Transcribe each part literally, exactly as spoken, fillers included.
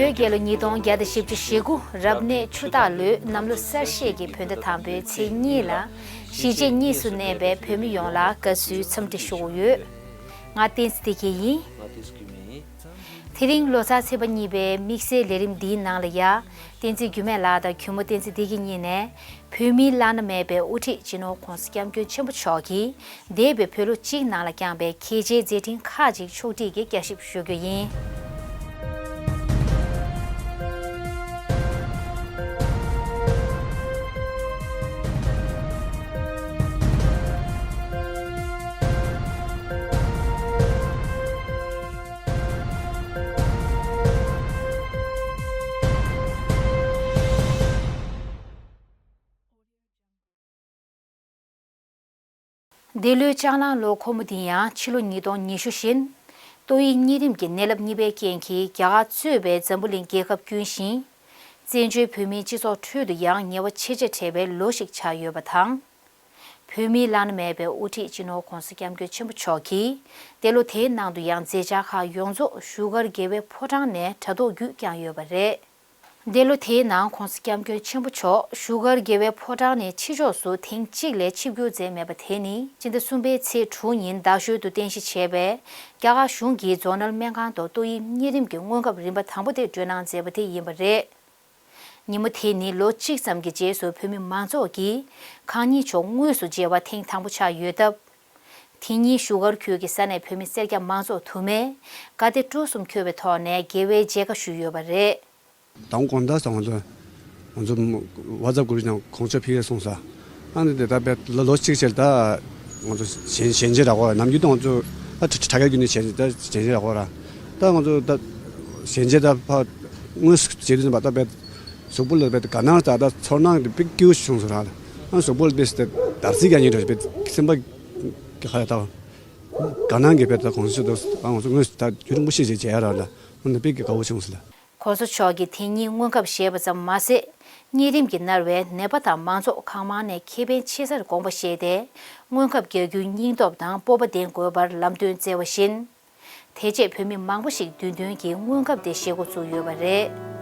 བོད་རྒྱལ་ལོ་ཉིས་སྟོང་བརྒྱ་དང་བཞི་བཅུ་ཞེ་དགུ་རབ་གནས་ཆུ་སྟག་ལོའི་གནམ་ལོ་གསར་བཞད་ཀྱི་བོད་ཟླ་དང་པོའི་ཚེས་གཉིས་ལ་གཞིས་བྱེས་གཉིས་སུ་གནས་པའི་བོད་མི་ཡོངས་ལ་དགའ་བསུའི་འཚམས་འདྲི་ཞུ་གི་ཡོད། ང་བསྟན་འཛིན་བདེ་སྐྱིད་ཡིན། ང་བསྟན་འཛིན་རྒྱུད་སྨད་ཡིན། དེ་རིང་ལོ་གསར་ཚེས་པ་གཉིས་པའི་དམིགས་བསལ་ལས་རིམ་འདིའི་ནང་ལ་ཡ། བསྟན་འཛིན་རྒྱུད་སྨད་ལགས་དང་གུས་མོ་བསྟན་འཛིན་བདེ་སྐྱིད་གཉིས་ནས། བོད་མིའི་བླ་ན་མེད་པའི་དབུ་ཁྲིད་སྤྱི་ནོར་༸གོང་ས་༸སྐྱབས་མགོན་ཆེན་པོ་མཆོག་གིས་འདས་པའི་བོད་ལོ་གཅིག་ནང་ལ་བསྐྱངས་པའི་གལ་ཆེའི་མཛད་འཕྲིན་ཁག་ཅིག་ཕྱོགས་སྒྲིག་གིས་བསྐྱར་ཞིབ་ཞུ་རྒྱུ་ཡིན། འདི་ལོའི་ལྕགས་གླང་ལོ་འཁོར་མོ་འདི་ཡང་ཕྱི་ལོ་ཉིས་སྟོང་ཉི་ཤུ་བཞིན། ཏོག་དབྱིབས་གཉན་རིམས་ཀྱི་ནད་རླབས་གཉིས་པའི་རྐྱེན་གྱིས་རྒྱ་གར་གཙོས་པའི་འཛམ་བུ་གླིང་རྒྱལ་ཁབ་ཀུན་བཞིན། བཙན་བྱོལ་བོད་མིའི་སྤྱི་ཚོགས་ཁྲོད་དུ་ཡང་ཉེ་བ་ཆེས་ཆེར་འཕྲད་པའི་ལོ་ཞིག་ཆགས་ཡོད་པ་དང་། བོད་མིའི་བླ་ན་མེད་པའི་དབུ་ཁྲིད་སྤྱི་ནོར་༸གོང་ས་༸སྐྱབས་མགོན་ཆེན་པོ་མཆོག་གིས། འདས་ལོ་དེའི་ནང་དུ་ཡང་མཛད་འཆར་ཁག་ཡོངས་རྫོགས་བཞུགས་སྒར་རྒྱལ་བའི་ཕོ་བྲང་ནས་དྲ་ཐོག་བརྒྱུད་བསྐྱངས་ཡོད་པ་རེད། འདས་ལོ་དེའི་ནང་༸གོང་ས་༸སྐྱབས་མགོན་ཆེན་པོ་མཆོག་བཞུགས་སྒར་རྒྱལ་བའི་ཕོ་བྲང་ནས་ཕྱི་ཕྱོགས་སུ་ཐེངས་གཅིག་ལས་ཆིབས་བསྒྱུར་མཛད་མེད་པ་དེ་ནི། སྤྱི་ཟླ་གསུམ་པའི་ཚེས་དྲུག་ཉིན་རྡ་ཤོད་དུ་རྟེན་གཞི་བྱས་པའི་རྒྱ་གར་གཞུང་གིས་རྫོང་ནལ་སྨན་ཁང་དུ་ཏོག་དབྱིབས་གཉན་རིམས་ཀྱི་སྔོན་ཁབ་རིམ་པ་དང་པོ་དེ་སྤྲོད་གནང་མཛད་པ་དེ་ཡིན་པ་རེད། ཉིན་མོ་དེ་ནི་ལོ་གཅིག་ཙམ་གྱི་རྗེས་སུ་བོད་མི་མང་ཚོགས་ཀྱིས་གང་ཉིད་མཆོག་དངོས་སུ་མཇལ་བ་ཐེངས་དང་པོ་ཆགས་ཡོད་སྟབས། དེ་ཉིན་བཞུགས་སྒར་ཁུལ་གྱི་ས་གནས་བོད་མི་སེར་སྐྱ་མང་ཚོགས་དུ་མས་དགའ་བདེ་སྤྲོ་གསུམ་འཁོལ་བའི་ཐོག་ནས་རྒྱལ་བའི་མཇལ་ཁ་ཞུས་ཡོད་པ་རེད། དང་དགོང་དག་ས་ང་ཚོ་ང་ཚོ་ཝ་ཙབ་གུ་རུབ་ནང་དགོངས་ཞུ་ཕུལ་ཡས་སོང་ས། ཨ་ནི་དེ་ད་བས་ལོ་ལོ་གཅིག་ཕྱིར་ད་ང་ཚོ་ཞལ་ཞལ་མཇལ་རག་གོ་ར། ནམ་རྒྱུན་ད་ང་ཚོ་ཨ་དྲ་དྲ་རྒྱ་བརྒྱུད་ནས་ཞལ་ད་ཞལ་མཇལ་རག་གོ་ར། ད་ང་ཚོ་ད་ཞལ་མཇལ་ད་ཕ་དངོས་སུ་མཇལ་དུས་ཙམ་པ་ད་བས་གཟུགས་པོ་ལ་བས་དགའ་སྣང་ད་ད་ཚོར་སྣང་དེ་དཔེ་སྐྱིད་པོ་བྱུང་སོང་ར། ཨ་གཟུགས་པོ་ལ་བས་དེ་འདར་སིག་ཀྱང་ཉེ་འགྲོ་བས་སེམས་པ་གི་ཁ་ཡ་ད་དགའ་སྣང་གི་བས་ད་གོང་ས་མཆོག་ད་ང་ཚོ་དངོས་སུ་ད་རྒྱུན་རིང་པོ་ཞིག་ཞལ་མཇལ་ཡ་རག་ལ། ཨ་ནི་དཔེ་གི་དགའ་བོ་བྱུང་སོང་ལ། གོང་ས་མཆོག་གིས་དེ་ཉིན་སྔོན་ཁབ་བཞེས་པ་ཙམ་མ་ཟད། གཉན་རིམས་ཀྱིས་མནར་བའི་ནད་པ་དང་མང་ཚོགས་གང་མང་ནས་ཁེ་ཕན་ཆེ་སར་དགོངས་པ་བཞེས་ཏེ། སྔོན་ཁབ་རྒྱག་རྒྱུའི་སྙིང་སྟོབས་དང་སྤོབས་པ་ལྡན་དགོས་པར་ལམ་སྟོན་སྩལ་བ་བཞིན། དེ་རྗེས་བོད་མི་མང་པོ་ཞིག་མདུན་ཐོན་གྱིས་སྔོན་ཁབ་དེ་བཞེས་འགོ་ཚུགས་ཡོད་པ་རེད།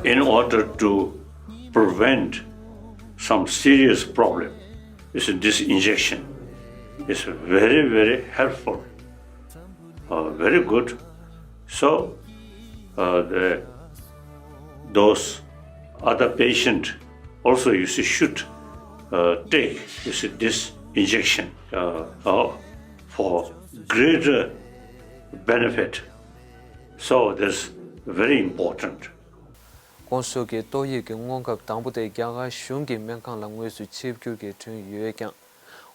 In order to prevent some serious problem, is this injection is very, very helpful, uh, very good. So, uh, the, those other patient also, you see, should, uh, take, you see, this injection, uh, uh, for greater benefit. So that's very important. ༸གོང་ས་མཆོག་གིས་ཏོག་དབྱིབས་ཀྱི་སྔོན་ཁབ་དང་པོ་དེ་རྒྱ་གར་གཞུང་གི་སྨན་ཁང་ལ་དངོས་སུ་ཆིབས་བསྒྱུར་གྱིས་བསྐྲུན་ཡོད་ཀྱང་།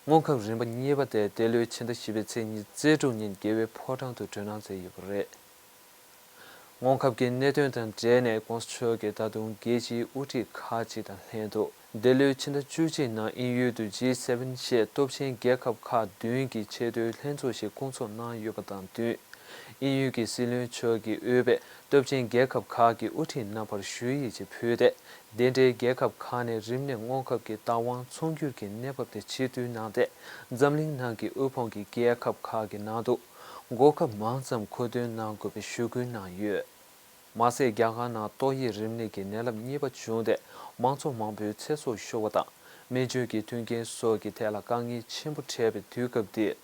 སྔོན་ཁབ་རིམ་པ་གཉིས་པ་དེ་འདི་ལོའི་ཕྱི་ཟླ་བཞི་པའི་ཚེས་ཉི་ཤུ་རྩ་དྲུག་ཉིན་རྒྱལ་བའི་ཕོ་བྲང་དུ་སྤྲོད་གནང་མཛད་ཡོད་པ་རེད། སྔོན་ཁབ་ཀྱི་གནད་དོན་དང་འབྲེལ་ནས་༸གོང་ས་མཆོག་གིས་ད་དུང་རྒྱལ་སྤྱིའི་དབུ་ཁྲིད་ཁག་ཅིག་དང་ལྷན་དུ། འདི་ལོའི་ཕྱི་ཟླ་བཅུ་གཅིག་ནང་དབྱིན་ཡུལ་དུ་ཇི་སེ་ཝེན་ཞེས་སྟོབས་ཆེན་རྒྱལ་ཁབ་ཁག་བདུན་གྱི་ཆེས་མཐོའི་ལྷན་ཚོགས་ཤིག་བསྐོང་ཚོགས་གནང་ཡོད་པ་དང་བསྟུན། དབྱིན་ཡུལ་གྱི་སྲིད་བློན་མཆོག་གིས་དབུས་པའི་སྟོབས་ཆེན་རྒྱལ་ཁབ་ཁག་གི་དབུ་ཁྲིད་རྣམ་པར་ཞུ་ཡིག་ཅིག་ཕུལ་ཏེ། དེ་འབྲེལ་རྒྱལ་ཁབ་ཁག་ནས་རིམས་ནད་སྔོན་ཁབ་ཀྱི་བདག་དབང་ཚོང་སྒྱུར་གྱི་གནས་བབ་དེ་ཕྱིར་བསྡུ་གནང་སྟེ། འཛམ་གླིང་ནང་གི་དབུལ་ཕོངས་ཀྱི་རྒྱལ་ཁབ་ཁག་གི་ནང་དུ་འགོག་ཁབ་མང་ཙམ་མཁོ་འདོན་གནང་དགོས་པའི་ཞུ་སྐུལ་གནང་ཡོད། མ་ཟད། རྒྱ་གར་ནང་ཏོག་དབྱིབས་རིམས་ནད་ཀྱི་ནད་རླབས་གཉིས་པ་བྱུང་སྟེ། མང་ཚོགས་མང་པོའི་ཚེ་སྲོག་ཤོར་བ་དང་། སྨན་བཅོས་ཀྱི་མཐུན་རྐྱེན་སོགས་ཀྱི་ཐད་ལ་དཀའ་ངལ་ཆེན་པོ་འཕྲད་པའི་དུས་སྐབས་འདིར།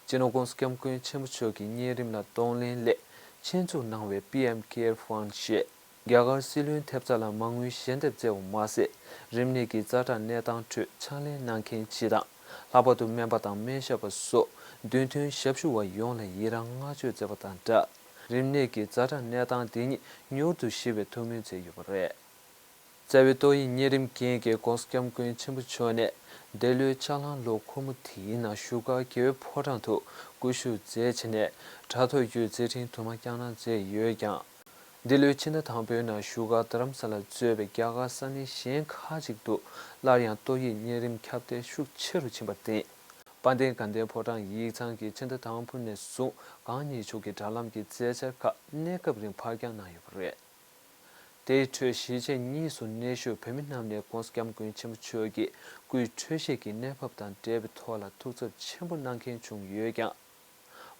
སྤྱི་ནོར་༸གོང་ས་༸སྐྱབས་མགོན་ཆེན་པོ་མཆོག་གིས་གཉན་རིམས་ལ་གདོང་ལེན་སླད་ཆེད་འཛུགས་གནང་བའི་པི་ཨེམ་ཀེར་ཕན་ཞེས་རྒྱ་གར་སྲིད་བློན་ཐེབས་རྩ་ལ་མ་དངུལ་ཞལ་འདེབས་བསྩལ་བ་མ་ཟད། རིམས་ནད་ཀྱི་ཛ་དྲག་གནས་སྟངས་ཁྲོད་ཕྱག་ལས་གནང་མཁན་སྤྱི་དང་། ལྷག་པར་དུ་སྨན་པ་དང་སྨན་ཞབས་པ་སོགས་མདུན་ཐོན་ཞབས་ཞུ་བ་ཡོངས་ལ་ཡི་རངས་བསྔགས་བརྗོད་མཛད་པ་དང་སྦྲགས། རིམས་ནད་ཀྱི་ཛ་དྲག་གནས་སྟངས་འདི་ཉིད་མྱུར་དུ་ཞི་བའི་ཐུགས་སྨོན་མཛད་ཡོད་པ་རེད། རྩ་བའི་ཏོག་དབྱིབས་གཉན་རིམས་རྐྱེན་གྱིས་༸གོང་ས་༸སྐྱབས་མགོན་ཆེན་པོ་མཆོག་ནས་འདི་ལོའི་ལྕགས་གླང་ལོ་འཁོར་མོ་དེའི་ནང་བཞུགས་སྒར་རྒྱལ་བའི་ཕོ་བྲང་དུ་སྐུ་བཞུགས་མཛད་བྱས་ནས་དྲ་ཐོག་བརྒྱུད་མཛད་འཕྲིན་དུ་མ་བསྐྱངས་གནང་མཛད་ཡོད་ཀྱང་། འདི་ལོའི་ཕྱི་ཟླ་དང་པོའི་ནང་བཞུགས་སྒར་རྡ་རམ་ས་ལ་གཙོས་པའི་རྒྱ་གར་ས་གནས་གཞན་ཁག་ཅིག་ཏུ་སླར་ཡང་ཏོག་དབྱིབས་གཉན་རིམས་ཁྱབ་གདལ་ཤུགས་ཆེ་རུ་ཕྱིན་པར་བརྟེན། དཔལ་ལྡན་དགའ་ལྡན་ཕོ་བྲང་ཡིག་ཚང་གིས་ཕྱི་ཟླ་དང་པོ་ནས་བཟུང་གང་ཉིད་མཆོག་གི་དྲ་ལམ་གྱི་མཛད་འཆར་ཁག་གནས་སྐབས་རིང་ཕར་འགྱངས་གནང་ཡོད་པ་རེད། དེའི་ཁྲོད་གཞིས་བྱེས་གཉིས་སུ་གནས་བཞུགས་བོད་མི་རྣམས་ནས་༸གོང་ས་༸སྐྱབས་མགོན་ཆེན་པོ་མཆོག་གི་སྐུའི་འཕྲོད་བཞེས་ཀྱི་གནས་བབ་དང་འབྲེལ་བའི་ཐོག་ལ་ཐུགས་འཚབ་ཆེན་པོ་གནང་མཁན་བྱུང་ཡོད་ཀྱང་།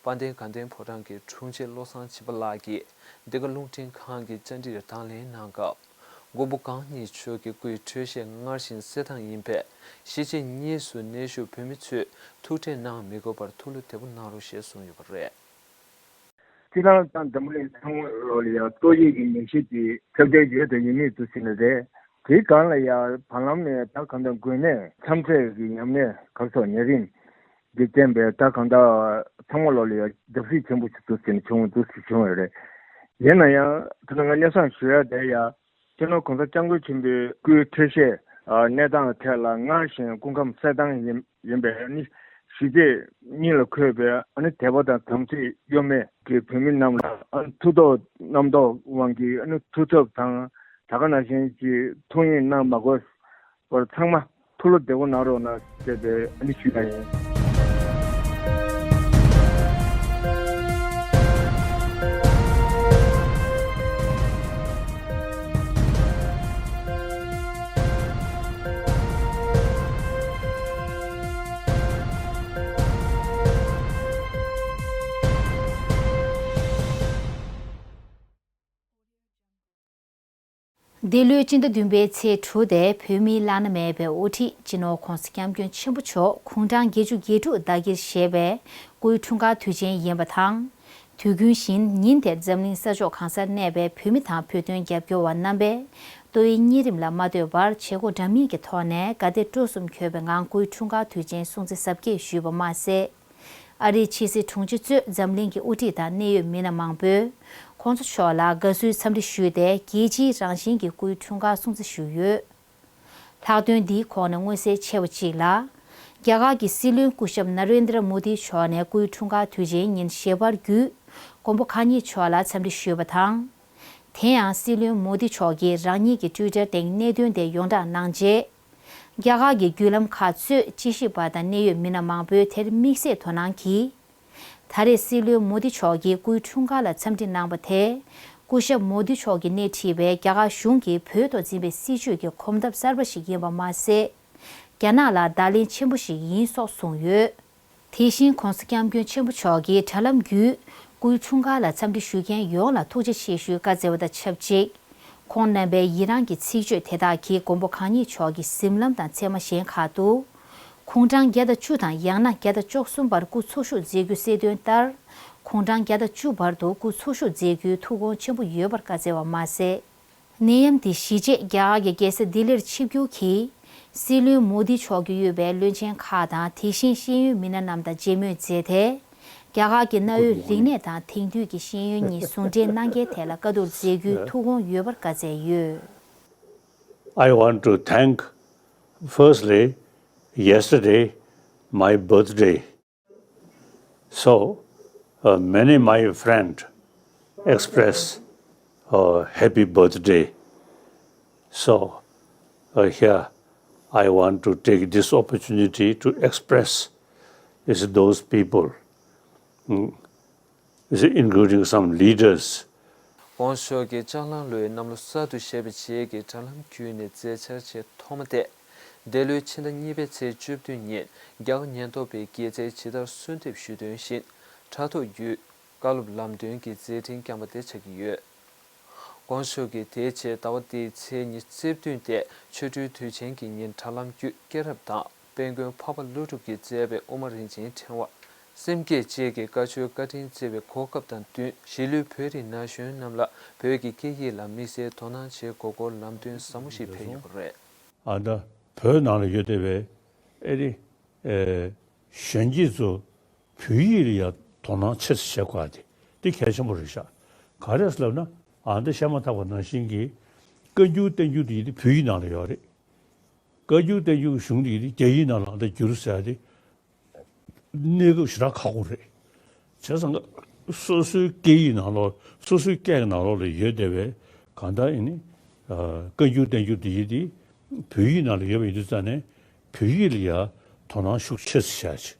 དཔལ་ལྡན་དགའ་ལྡན་ཕོ་བྲང་གི་དྲུང་ཆེ་བློ་བཟང་སྦྱིན་པ་ལགས་ཀྱིས་འདི་ག་རླུང་འཕྲིན་ཁང་གི་བཅར་འདྲིར་དང་ལེན་གནང་སྐབས། མགོན་པོ་གང་ཉིད་མཆོག་གི་སྐུའི་འཕྲོད་བཞེས་སྔར་བཞིན་གསལ་ཐང་ཡིན་པས། གཞིས་བྱེས་གཉིས་སུ་གནས་བཞུགས་བོད་མི་ཚོས་ཐུགས་ཁྲལ་གནང་མི་དགོས་པར་ཐུགས་བློ་བདེ་པོ་གནང་རོགས་ཞེས་གསུངས་ཡོད་པ་རེད། སྤྱི་བཏང་དང་འཛམ་བུ་གླིང་ཚང་མ་ལོག་ལ་ཡང་ཏོག་དབྱིབས་ཀྱི་ནད་གཞི་དེ་ཁྱབ་གདལ་ཡོད་དང་ཡོད་མུས་འདུག་ཟེར་ནི་རེད། དེའི་སྒང་ལ་ཡང་བར་ལམ་ནས་ད་གང་ལྟར་འགོས་ནད་མཚམས་ཆད་ཀྱི་ཉམས་ལེན་ག་སོགས་ཉེ་རིང་གི་རྐྱེན་པས་ད་གང་ལྟར་ཚང་མ་ལོག་ལ་ཡང་བརྡབ་གསིག་ཆེན་པོ་ཞིག་འདུག་ཟེར་ནས་བྱུང་འདུག་ཟེར་བྱུང་བ་རེད། ཡིན་ན་ཡང་ད་ང་གནས་སྟངས་ཞུ་ཡ་དེ་ཡང་སྤྱི་ནོར་༸གོང་ས་༸སྐྱབས་མགོན་ཆེན་པོའི་སྐུའི་འཕྲོད་བཞེས་གནས་སྟངས་ཐད་ལ་སྔར་བཞིན་སྐུ་ཁམས་གསལ་ཐང་ཡིན་ཡིན་པས་ནི་གཞིས་བྱེས་གཉིས་ལ་འཁོད་པའི་ཨ་ནི་དད་པ་དང་དམ་ཚིག་གཡོ་མེད་ཀྱི་བོད་མི་རྣམས་ལ་ཨ་ནི་ཐུགས་དོགས་རྣམ་རྟོག་དབང་གིས་ཨ་ནི་ཐུགས་འཚབ་དང་ད་ག་ནང་བཞིན་གྱི་ཐུགས་ཉེས་གནང་མ་དགོས་པར་ཚང་མ་ཐུགས་བློ་བདེ་པོ་གནང་རོགས་གནང་ཞེས་པའི་ཨ་ནི་ཞུ་ཡ་ཡིན། འདི་ལོའི་སྤྱི་ཟླ་བདུན་པའི་ཚེས་དྲུག་དེ་བོད་མིའི་བླ་ན་མེད་པའི་དབུ་ཁྲིད་སྤྱི་ནོར་༸གོང་ས་༸སྐྱབས་མགོན་ཆེན་པོ་མཆོག་དགུང་གྲངས་བརྒྱད་ཅུ་གྱ་དྲུག་བདག་གིར་བཞེས་པའི་སྐུའི་འཁྲུངས་སྐར་དུས་ཆེན་ཡིན་པ་དང་། དུས་རྒྱུན་བཞིན་ཉིན་དེར་འཛམ་གླིང་ས་ཕྱོགས་གང་སར་གནས་པའི་བོད་མི་དང་བོད་དོན་རྒྱབ་སྐྱོར་བ་རྣམ་པས་ཏོག་དབྱིབས་གཉན་རིམས་ལ་མ་ལྟོས་པར་བྱེད་སྒོ་འདྲ་མིན་གྱི་ཐོག་ནས་དགའ་དད་སྤྲོ་གསུམ་འཁོལ་བའི་ངང་སྐུའི་འཁྲུངས་སྐར་དུས་ཆེན་སྲུང་བརྩི་གཟབ་རྒྱས་ཞུས་པ་མ་ཟད། ཨ་རིའི་ཕྱི་སྲིད་དྲུང་ཆེ་གཙོས་འཛམ་གླིང་གི་དབུ་ཁྲིད་དང་གནད་ཡོད་མི་སྣ་མང་པོས་༸གོང་ས་མཆོག་ལ་དགའ་བསུའི་འཚམས་འདྲི་ཞུས་ཏེ་རྒྱལ་སྤྱིའི་རང་བཞིན་གྱི་སྐུའི་འཁྲུངས་སྐར་སྲུང་བརྩི་ཞུས་ཡོད། ལྷག་དོན་འདིའི་ཁོངས་ནས་མངོན་གསལ་ཆེ་བ་གཅིག་ལ། རྒྱ་གར་གྱི་སྲིད་བློན་སྐུ་ཞབས་ན་རེན་དྲ་མོ་དི་མཆོག་ནས་སྐུའི་འཁྲུངས་སྐར་དུས་ཆེན་ཉིན་ཞལ་པར་བརྒྱུད། མགོན་པོ་གང་ཉིད་མཆོག་ལ་འཚམས་འདྲི་ཞུས་པ་དང་། དེ་ཡང་སྲིད་བློན་མོ་དི་མཆོག་གིས་རང་ཉིད་ཀྱི་ཊུའི་ཊར་སྟེང་གནད་དོན་དེ་ཡོངས་བསྒྲགས་གནང་རྗེས། རྒྱ་གར་གྱི་བརྒྱུད་ལམ་ཁག་གཙོས་དཔྱད་ཞིབ་པ་དང་གནད་ཡོད་མི་སྣ་མང་པོས་དེར་དམིགས་བསལ་དོ་སྣང་གིས། ད་རེས་སྲིད་བློན་མོ་དི་མཆོག་གིས་སྐུའི་འཁྲུངས་སྐར་ལ་འཚམས་འདྲི་གནང་བ་དེས། སྐུ་ཞབས་མོ་དི་མཆོག་གིས་སྣེ་ཁྲིད་པའི་རྒྱ་གར་གཞུང་གིས་བོད་ཐོག་འཛིན་པའི་སྲིད་བྱུས་ཀྱི་གོམ་སྟབས་གསར་པ་ཞིག་ཡིན་པ་མ་ཟད། རྒྱ་ནག་ལ་བརྡ་ལན་ཆེན་པོ་ཞིག་ཡིན་སོགས་གསུངས་ཡོད། དེ་བཞིན་༸གོང་ས་༸སྐྱབས་མགོན་ཆེན་པོ་མཆོག་གིས་དྲ་ལམ་བརྒྱུད། སྐུའི་འཁྲུངས་སྐར་ལ་འཚམས་འདྲི་ཞུ་མཁན་ཡོངས་ལ་ཐུགས་རྗེ་ཆེ་ཞུའི་བཀའ་སྩལ་བ་དང་ཆབས་ཅིག་ཁོང་རྣམ་པའི་ཡི་རངས་ཀྱི་ཚིག་བརྗོད་དེ་དག་གིས་མགོན་པོ་གང་ཉིད་མཆོག་གི་གཟིམ་ལམ་དང་མཚན་མ་གཞན་ཁག་ཏུ། དགུང་གྲངས་བརྒྱ་དང་བཅུ་དང་ཡང་ན་བརྒྱ་དང་བཅུ་གསུམ་བར་སྐུ་འཚོ་བཞུགས་མཛད་རྒྱུའི་གསལ་སྟོན་ལྟར། དགུང་གྲངས་བརྒྱ་དང་བཅུ་བར་དུ་སྐུ་འཚོ་བཞུགས་མཛད་རྒྱུའི་ཐུགས་དགོངས་ཆེན་པོ་ཡོད་པར་བཀའ་སྩལ་བ་མ་ཟད། ནད་ཡམས་འདི་གཞིས་བྱེས་རྒྱ་གར་གྱི་རྒྱལ་ས་ལྡི་ལིར་ཆིབས་བསྒྱུར་གྱིས། སྲིད་བློན་མོ་དི་མཆོག་གིས་དབུས་པའི་བློན་ཆེན་ཁག་དང་དེ་བཞིན་ཤེས་ཡོན་མི་སྣ་རྣམས་དང་མཇལ་མོལ་མཛད་དེ། རྒྱ་གར་གྱི་གནའ་བོའི་རིག་གནས་དང་དེང་དུས་ཀྱི་ཤེས་ཡོན་གཉིས་ཟུང་འབྲེལ་གནང་རྒྱུའི་ཐད་ལ་བཀའ་བསྡུར་མཛད་རྒྱུའི་ཐུགས་དགོངས་ཡོད་པར་བཀའ་སྩལ་ཡོད། I want to thank, firstly, yesterday, my birthday. So, uh, many my friend express, uh, happy birthday. So, uh, here I want to take this opportunity to express is those people, mm, is including some leaders. ༸གོང་ས་མཆོག་གིས་ལྕགས་གླང་ལོའི་གནམ་ལོ་གསར་དུ་བཞད་པའི་རྗེས་ཀྱི་དྲ་ལམ་བརྒྱུད་ནས་མཛད་འཆར་ཆེས་ཐོག་མ་སྟེ། འདས་ལོའི་ཕྱི་ཟླ་གཉིས་པའི་ཚེས་བཅུ་བདུན་ཉིན་རྒྱ་གར་ཉེན་རྟོག་པས་དགེ་རྩའི་ཇི་ལྟར་གསོལ་འདེབས་ཞུས་དོན་བཞིན་དྲ་ཐོག་བརྒྱུད་བཀའ་སློབ་ལམ་སྟོན་གྱི་མཛད་འཕྲིན་བསྐྱངས་པ་དེ་ཆགས་ཀྱི་ཡོད། ༸གོང་ས་མཆོག་གིས་དེའི་རྗེས་ཟླ་བ་འདིའི་ཚེས་ཉི་ཤུ་རྩ་བདུན་སྟེ་ཆོ་འཕྲུལ་དུས་ཆེན་གྱི་ཉིན་དྲ་ལམ་བརྒྱུད་སྐྱེས་རབས་དང་དཔལ་མགོན་འཕགས་པ་ཀླུ་སྒྲུབ་ཀྱིས་མཛད་པའི་དབུ་མ་རིན་ཆེན་ཕྲེང་བ། སེམས་བསྐྱེད་བཅས་ཀྱི་བཀའ་ཆོས་བཀའ་དྲིན་བསྩལ་བའི་གོ་སྐབས་དང་བསྟུན་གཞིས་ལུས་བོད་རིགས་ན་གཞོན་རྣམས་ལ་བོད་ཀྱི་སྐད་ཡིག་ལ་དམིགས་བསལ་དོ་སྣང་བྱེད་དགོས་སྐོར་ལམ་སྟོན་ཟབ་མོ་ཞིག་ཕེབས་ཡོད་པ་རེད། ཨ་ད་བོད་ནང་ལ་ཡོད་བསྡད་པའི་ཨེ་རི་ཨེ་གཞོན་སྐྱེས་ཚོ་བོད་ཡིག་ལ་ཡང་དོ་སྣང་ཆེ་ཙམ་བྱེད་དགོས་ཨ་དེ་དེ་གལ་ཆེན་པོ་རེད་ཤག་ག་རེ་ཟེར་ལབ་ན་ཨ་ད་བཤད་མ་ཐག་པ་ནང་བཞིན་གྱི་བཀའ་འགྱུར་བསྟན་འགྱུར་དེ་ཡིན་དེ་བོད་ཡིག་ནང་ལ་ཡོད་རེད། བཀའ་འགྱུར་བསྟན་འགྱུར་གྱི་གཞུང་དེ་ཡིན་དེ་རྒྱ་ཡིག་ནང་ལ་ཨ་ད་བསྒྱུར་ཟེར་ཡ་དེ། གནས་སྐབས་ཞེ་དྲག་ཁག་པོ་རེད། བྱས་ཙང་སོ་སོའི་སྐད་ཡིག་ནང་ལོགས་སོ་སོའི་སྐད་ནང་ལོགས་ལ་ཡོད་བསྡད་པའི་གང་ལྟར་ཡིན་ནི། བཀའ་འགྱུར་བསྟན་འགྱུར་དེ་ཡིན་དེ་བོད་ཡིག་ནང་ལ་ཡོད་པ་ཡིན་དུས་ཙང་ནས་བོད་ཡིག་ལ་ཡང་དོ་སྣང་ཤུགས་ཆེ་ཙམ་བྱ་ཆེ།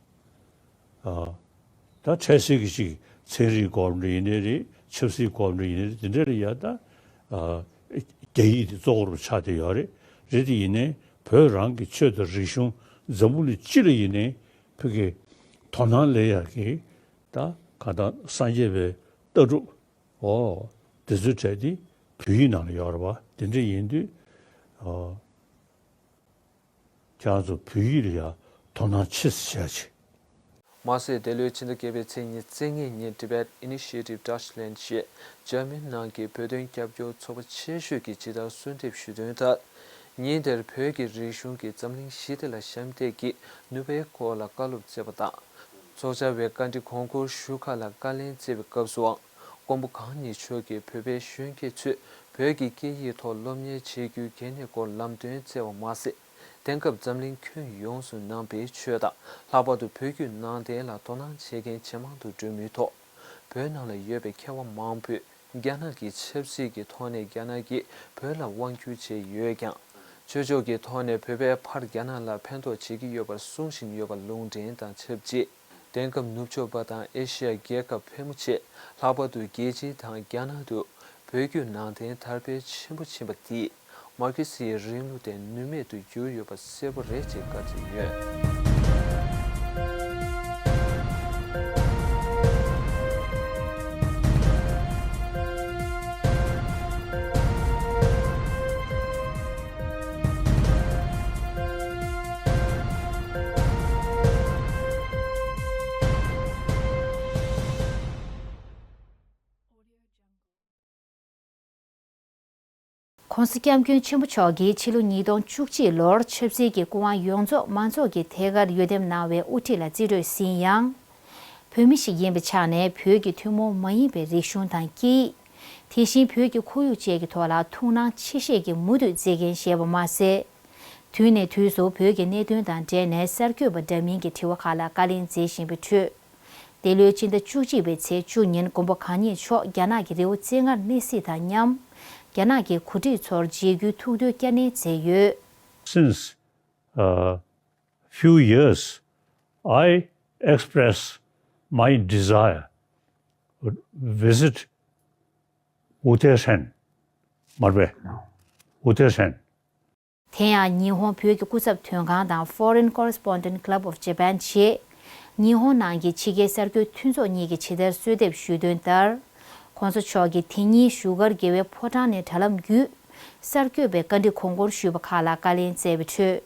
ཨ། ད་འཕྲལ་སེལ་གྱི་ཅིག་ཚན་རིག་སྐོར་འདྲ་ཡིན་ནའི་རེད། ཆབ་སྲིད་སྐོར་འདྲ་ཡིན་ནའི་རེད། དེ་འདྲ་ལ་ཡ་ད་ཨ་རྒྱ་ཡིག་དེ་གཙོ་བོར་ཆགས་བསྡད་ཡོད་རེད། རེད་དེ་ཡིན་ནའི་བོད་རང་གི་ཆོས་དང་རིག་གཞུང་འཛམ་བུ་གླིང་སྤྱི་ལ་ཡིན་ནའི་བོད་ཀྱི་དོ་སྣང་སླེབས་ཡག་གི་ད་གང་ལྟར་སངས་རྒྱས་པའི་ལྟ་གྲུབ། ཨོ། དེ་ཚོའི་གྲས་དེ་བོད་ཡིག་ནང་ལ་ཡོད་རེད་པ། དེ་འདྲ་ཡིན་དུས། ཨོ། ཁྱེད་རང་ཚོ་བོད་ཡིག་ལ་ཡང་དོ་སྣང་ཆེ་ཙམ་བྱས་ཅིག་མ་ཟད། འདི་ལོའི་ཕྱི་ཟླ་བརྒྱད་པའི་ཚེས་ཉི་ཤུ་རྩ་གཉིས་ཉིན་Tibet Initiative Dutchland ཞེས་འཇར་མན་ནང་གི་བོད་དོན་རྒྱབ་སྐྱོར་ཚོགས་པ་ཆེ་ཤོས་ཀྱིས་ཇི་ལྟར་གསོལ་འདེབས་ཞུས་དོན་ལྟར། ཉིན་དེར་བོད་ཀྱི་རིག་གཞུང་གི་འཛམ་གླིང་ཞི་བདེ་ལ་ཞབས་འདེགས་ཀྱི་ནུས་པའི་སྐོར་ལ་བཀའ་སློབ་སྩལ་བ་དང་། ཚོགས་བཅར་བའི་བཀའ་འདྲི་གོང་བཀུར་ཞུ་ཁག་ལ་བཀའ་ལན་སྩལ་བའི་སྐབས་སུའང་། མགོན་པོ་གང་ཉིད་མཆོག་གིས་བོད་པའི་གཞོན་སྐྱེས་ཚོས་བོད་ཀྱི་སྐད་ཡིག་ཐོག་སློབ་གཉེར་བྱེད་རྒྱུའི་གལ་གནད་སྐོར་ལམ་སྟོན་སྩལ་བ་མ་ཟད། དེང་སྐབས་འཛམ་གླིང་ཁྱོན་ཡོངས་སུ་ནང་པའི་ཆོས་དང་། ལྷག་པར་དུ་བོད་བརྒྱུད་ནང་བསྟན་ལ་དོ་སྣང་བྱེད་མཁན་ཇེ་མང་དུ་འགྲོ་མུས་ཐོག་བོད་ནང་ལ་ཡོད་པའི་མཁས་པ་མང་པོས། རྒྱ་ནག་གི་ཆབ་སྲིད་ཀྱི་ཐོག་ནས་རྒྱ་ནག་གིས་བོད་ལ་དབང་བསྒྱུར་བྱས་ཡོད་ཀྱང་། ཆོས་ཕྱོགས་ཀྱི་ཐོག་ནས་བོད་པས་ཕར་རྒྱ་ནག་ལ་ཕན་ཐོགས་བྱེད་ཀྱི་ཡོད་པར་གསུང་བཞིན་ཡོད་པ་ལུང་འདྲེན་དང་ཆབས་ཅིག་དེང་སྐབས་ནུབ་ཕྱོགས་པ་དང་ཨེ་ཤི་ཡ་རྒྱལ་ཁབ་ཕལ་མོ་ཆེ། ལྷག་པར་དུ་རྒྱལ་སྤྱི་དང་རྒྱ་ནག་ཏུ་བོད་བརྒྱུད་ནང་བསྟན་དར་སྤེལ་ཆེན་པོ་ཕྱིན་པ་འདིས། མར་ཁེ་སིའི་རིང་ལུགས་དེ་ནུས་མེད་དུ་གྱུར་ཡོད་པ་གསལ་པོ་རེད་ཅེས་བཀའ་སྩལ་ཡོད། ༸གོང་ས་༸སྐྱབས་མགོན་ཆེན་པོ་མཆོག་གིས་ཕྱི་ལོ་ཉིས་སྟོང་བཅུ་གཅིག་ལོར་ཆབ་སྲིད་ཀྱི་སྐུ་དབང་ཡོངས་རྫོགས་མང་ཚོགས་ཀྱིས་ཐད་ཀར་འོས་འདེམས་གནང་བའི་དབུ་ཁྲིད་ལ་རྩིས་སྤྲོད་ཟིན་ཡང་། བོད་མི་ཞིག་ཡིན་པའི་ཆ་ནས་བོད་ཀྱི་ཐུན་མོང་མ་ཡིན་པའི་རིག་གཞུང་དང་སྐད་ཡིག་དེ་བཞིན་བོད་ཀྱི་ཁོར་ཡུག་བཅས་ཀྱི་ཐོག་ལ་ཐུགས་སྣང་ཆེ་བཞེས་ཀྱིས་མུ་མཐུད་མཛད་འགན་བཞེས་པ་མ་ཟད། དུས་ནས་དུས་སུ་བོད་ཀྱི་གནད་དོན་དང་འབྲེལ་ནས་གསར་འགོད་པ་འདྲ་མིན་གྱི་དྲི་བ་ཁག་ལ་བཀའ་ལན་མཛད་བཞིན་པའི་ཁྲོད། འདི་ལོའི་ཕྱི་ཟླ་བཅུ་གཅིག་པའི་ཚེས་བཅུ་ཉིན་མགོན་པོ་གང་ཉིད་མཆོག་རྒྱ་ནག་གི་རི་བོ་རྩེ་ལྔར་གནས་གཟིགས་དང་མཉམ། རྒྱ་ནག་གི་འགོ་ཁྲིད་ཚོར་མཇལ་རྒྱུའི་ཐུགས་འདུན་བསྐྱར་ནན་མཛད་ཡོད། Since a few years, I express my desire to visit Wu Tei Shan, མར་པས། Wu Tei Shan. དེ་ཡང་ཉི་ཧོང་བོད་ཀྱི་སྐུ་ཚབ་དོན་ཁང་དང་Foreign Correspondent Club of Japan ཞེས་ཉི་ཧོང་ནང་གི་ཕྱི་རྒྱལ་གསར་འགོད་མཐུན་ཚོགས་གཉིས་ཀྱིས་ཇི་ལྟར་གསོལ་འདེབས་ཞུས་དོན་ལྟར། ༸གོང་ས་མཆོག་གིས་དེ་ཉིན་བཞུགས་སྒར་རྒྱལ་བའི་ཕོ་བྲང་ནས་དྲ་ལམ་བརྒྱུད། གསར་འགོད་པའི་བཀའ་འདྲི་གོང་བཀུར་ཞུས་པ་ཁག་ལ་བཀའ་ལན་སྩལ་བའི་ཁྲོད།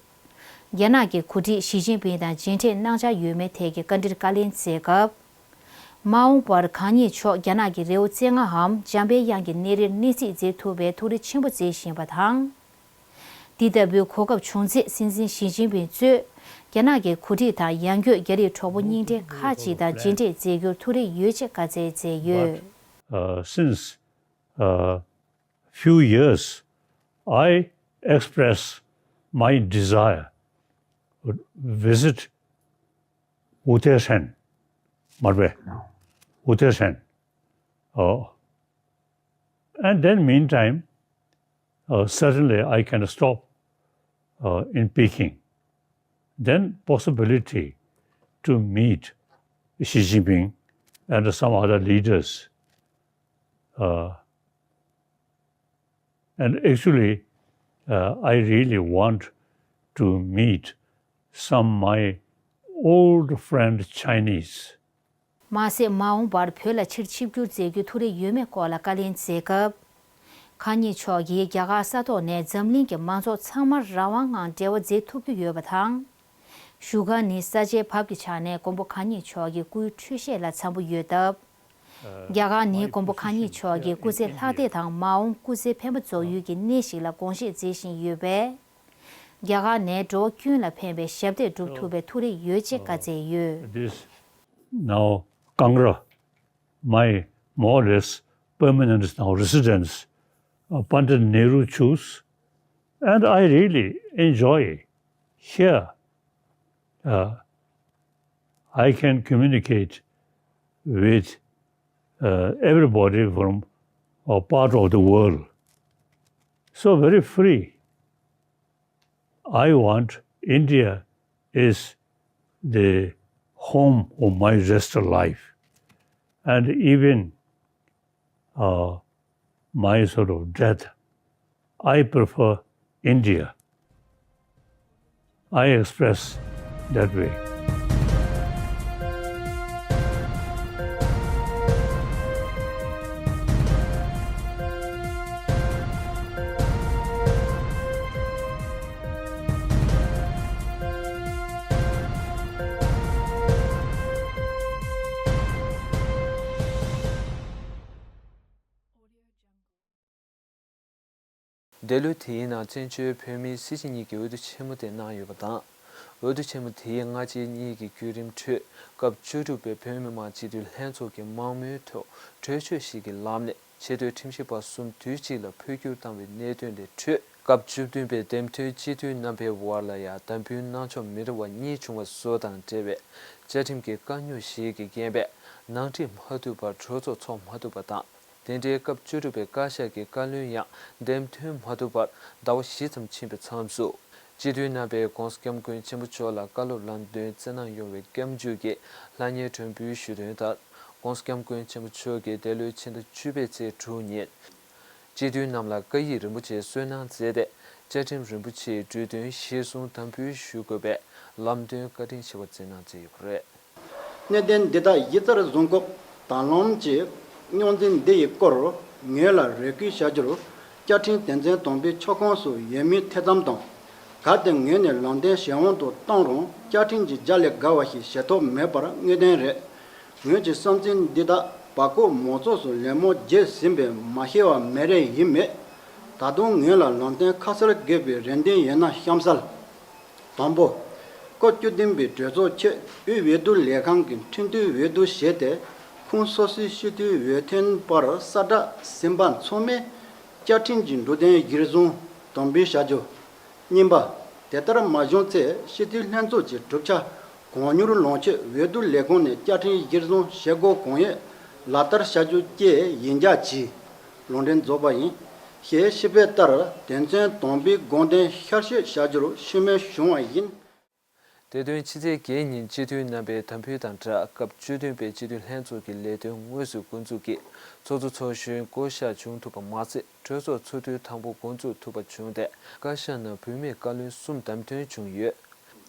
རྒྱ་ནག་གི་འགོ་ཁྲིད་ཞི་ཅིན་ཕིང་དང་མཇལ་འཕྲད་གནང་འཆར་ཡོད་མེད་ཐད་ཀྱི་བཀའ་འདྲིར་བཀའ་ལན་སྩལ་སྐབས། མ་འོངས་པར་གང་ཉིད་མཆོག་རྒྱ་ནག་གི་རི་བོ་རྩེ་ལྔའམ་འཇམ་པའི་དབྱངས་ཀྱི་གནས་རིར་གནས་གཟིགས་མཛད་ཐུབ་པའི་ཐུགས་རེ་ཆེན་པོ་མཛད་བཞིན་པ་དང་། འདི་ལྟ་བུའི་གོ་སྐབས་བྱུང་ཚེ་སྲིད་འཛིན་ཞི་ཅིན་ཕིང་གཙོས་རྒྱ་ནག་གི་འགོ་ཁྲིད་དང་ཡང་སྐྱོད་རྒྱ་རིགས་གྲོགས་པོ་རྙིང་གྲས་ཁག་ཅིག་དང་མཇལ་འཕྲད་མཛད་རྒྱུར་ཐུགས་རེ་ཡོད་ཅེས་བཀའ་སྩལ་མཛད་ཡོད། But, uh, since, uh, few years, I express my desire to visit Wu Tei Shan, མར་པས། Wu Tei Shan. Uh, and then meantime, uh, certainly I can stop, uh, in Peking. Then possibility to meet Xi Jinping and some other leaders. Uh, and actually, uh, I really want to meet some my old friend Chinese. མ་ཟད་མ་འོངས་པར་བོད་ལ་ཕྱིར་ཆིབས་བསྒྱུར་མཛད་རྒྱུའི་ཐུགས་རེ་ཡོད་མེད་སྐོར་ལ་བཀའ་ལན་མཛད་སྐབས། གང་ཉིད་མཆོག་གིས་རྒྱ་གར་ས་ཐོག་ནས་འཛམ་གླིང་གི་མང་ཚོགས་ཚང་མར་རང་དབང་ངང་འབྲེལ་བ་མཛད་ཐུབ་རྒྱུ་ཡོད་པ་དང་། བཞུགས་སྒར་ནི་ས་ཆའི་བབ་ཀྱི་ཆ་ནས་མགོན་པོ་གང་ཉིད་མཆོག་གི་སྐུའི་འཕྲོད་བཞེས་ལ་འཚམ་པོ་ཡོད་སྟབས། རྒྱ་གར་ནི་མགོན་པོ་གང་ཉིད་མཆོག་གི་སྐུ་ཚེ་ལྷག་བསྡད་དང་མ་འོངས་སྐུ་ཚེ་འཕེན་པ་རྫོགས་ཡུལ་གྱི་གནས་ཤིག་ལ་དགོངས་བཞེས་མཛད་བཞིན་ཡོད་པས། རྒྱ་གར་ནས་འགྲོ་བ་ཀུན་ལ་ཕན་པའི་ཞབས་འདེགས་སྒྲུབ་ཐུབ་པའི་ཐུགས་རེ་ཡོད་ཅེས་བཀའ་སྩལ་ཡོད། This now Kangra, my more or less permanent now residence, uh, Pandit Nehru chose, and I really enjoy here. Uh, I can communicate with, uh, everybody from a part of the world. So very free. I want India is the home of my rest of life, and even uh, my sort of death, I prefer India. I express that way. འདས་ལོའི་དེའི་ནང་བཙན་བྱོལ་བོད་མིའི་སྲིད་སྤྱི་གཉིས་ཀྱི་འོས་བསྡུ་ཆེན་མོ་དེ་གནང་ཡོད་པ་དང་། འོས་བསྡུ་ཆེན་མོ་དེའི་སྔ་རྗེས་གཉིས་ཀྱི་བརྒྱུད་རིམ་ཁྲོད་སྐབས་བཅུ་དྲུག་པའི་བོད་མི་མང་སྤྱི་འཐུས་ལྷན་ཚོགས་ཀྱི་མང་མོས་ཐོག་གྲོས་ཆོད་ཞིག་གི་ལམ་ནས་ཆེས་མཐོའི་ཁྲིམས་ཞིབ་པ་གསུམ་དུས་གཅིག་ལ་འཕོ་འགྱུར་བཏང་བའི་གནད་དོན་དེ་ཁྲོད། སྐབས་བཅུ་བདུན་པའི་འདེམས་ཐོན་སྤྱི་འཐུས་རྣམ་པའི་དབར་ལ་ཡང་བདམས་ཕུད་གནང་ཕྱོགས་མི་འདྲ་བ་གཉིས་བྱུང་བ་བཟོ་དང་འབྲེལ་བའི་བཅའ་ཁྲིམས་ཀྱི་དཀའ་རྙོག་ཞིག་གི་རྐྱེན་པས་ནང་ཁྲིད་མ་ཐུབ་པར་གྲོས་ཚོགས་འཚོགས་མ་ཐུབ་པ་དང་། དེ་འབྲེལ་སྐབས་བཅུ་དྲུག་པའི་བཀའ་ཤག་གི་བཀའ་བློན་ཡང་འདེམས་ཐོན་མ་ཐུབ་པར་ཟླ་བ་བཞི་ཙམ་ཕྱིན་པའི་མཚམས་སུ། སྤྱི་འཐུས་རྣམ་པས་༸གོང་ས་༸སྐྱབས་མགོན་ཆེན་པོ་མཆོག་ལ་བཀའ་སློབ་ལམ་སྟོན་སྩལ་གནང་ཡོང་བའི་སྐྱབས་འཇུག་གི་ལྷང་ངེར་སྒྲོན་འབུལ་ཞུས་དོན་ལྟར། ༸གོང་ས་༸སྐྱབས་མགོན་ཆེན་པོ་མཆོག་གིས་འདས་ལོའི་ཕྱི་ཟླ་བཅུ་པའི་ཚེས་དྲུག་ཉིན། སྤྱི་འཐུས་རྣམས་ལ་བཀའ་ཡིག་རིན་པོ་ཆེ་སྩོལ་གནང་མཛད་དེ། བཅའ་ཁྲིམས་རིན་པོ་ཆེའི་འབྲུ་དོན་གཞིར་བཟུང་དམ་འབུལ་ཞུ་དགོས་པའི་ལམ་སྟོན་བཀའ་དྲིན་ཆེ་བ་སྩལ་གནང་མཛད་ཡོད་པ་རེད། གནད་དོན་འདི་དག་གཞི་རྩར་བཟུང་སྐབས་དང་བླངས་ཀྱིས་རྙོག་འཛིང་འདི་ཡི་སྐོར་ངོས་ལ་རེ་སྐུལ་བྱ་རྒྱུར། བཅའ་ཁྲིམས་དོན་ཚན་དང་པོའི་ཆ་ཁོངས་སུ་ཡོད་མིན་ཐེ་ཚོམ་དང་། གལ་ཏེ་ངོས་ནས་ལམ་སྟོན་གཞན་དབང་དུ་བཏང་རུང་བཅའ་ཁྲིམས་ཀྱི་རྒྱ་ལས་བརྒལ་བ་ཞིག་བྱེད་ཐབས་མེད་པར་ངེས་གཏན་རེད། ངོས་ཀྱི་བསམ་ཚུལ་འདི་དག་བར་སྐོར་མང་ཚོགས་སུ་ལད་མོ་རྒྱག་ཟིན་པས་མ་ཤེས་པ་མེད་རེད་ཡིན་མེད། ད་དུང་ངོས་ལ་ལམ་སྟོན་ཁ་གསལ་དགོས་པའི་རེ་འདུན་ཡོད་ན་གཤམ་གསལ། དང་པོ། སྐབས་བཅུ་བདུན་པའི་གྲོས་ཚོགས་ཆེད་དབུས་འོས་བསྡུ་ལས་ཁང་གི་ཁྲིམས་མཐུན་འོས་བསྡུ་བྱས་ཏེ་ཁོངས་སོ་སོའི་སྤྱི་འཐུས་འོས་ཐོན་པར་གསལ་བསྒྲགས་ཟིན་པ་ཚང་མས་བཅའ་ཁྲིམས་ཀྱི་འབྲུ་དོན་གཞིར་བཟུང་དམ་འབུལ་བྱ་རྒྱུ། གཉིས་པ། དེ་ལྟར་མ་བྱུང་ཚེ་སྤྱི་འཐུས་ལྷན་ཚོགས་ཀྱི་གྲུབ་ཆ་གང་མྱུར་ལོངས་སྤྱོད་འོས་བསྡུ་ལས་ཁུངས་ནས་བཅའ་ཁྲིམས་གཞིར་བཟུང་བྱེད་སྒོ་གང་ཡོད་ལག་བསྟར་བྱ་རྒྱུ་བཅས་ཡིན་རྒྱ་ཆེ། ལུང་འདྲེན་རྫོགས་པ་ཡིན། ཞེས་ཞུས་པའི་ལྟར་དོན་ཚན་དང་པོའི་དགོངས་དོན་ཤར་བསྐྱོད་བྱ་རྒྱུར་ཤུགས་སྣོན་བྱུང་བ་ཡིན། དེ་དོན་ཕྱི་ཚེས་བརྒྱད་ཉིན་སྤྱི་འཐུས་རྣམ་པའི་དམ་འབུལ་དང་སྦྲགས་སྐབས་བཅུ་བདུན་པའི་སྤྱི་འཐུས་ལྷན་ཚོགས་ཀྱི་ལས་དོན་དངོས་སུ་འགོ་འཛུགས་ཀྱིས་ཚོགས་གཙོ་ཚོགས་གཞོན་བསྐོ་གཞག་བྱུང་ཐུབ་པ་མ་ཟད། གྲོས་ཚོགས་ཚོགས་དུས་དང་པོ་འགོ་འཛུགས་ཐུབ་པ་བྱུང་སྟེ། བཀའ་ཤག་ནང་བུད་མེད་བཀའ་བློན་གསུམ་བདམས་ཐོན་བྱུང་ཡོད།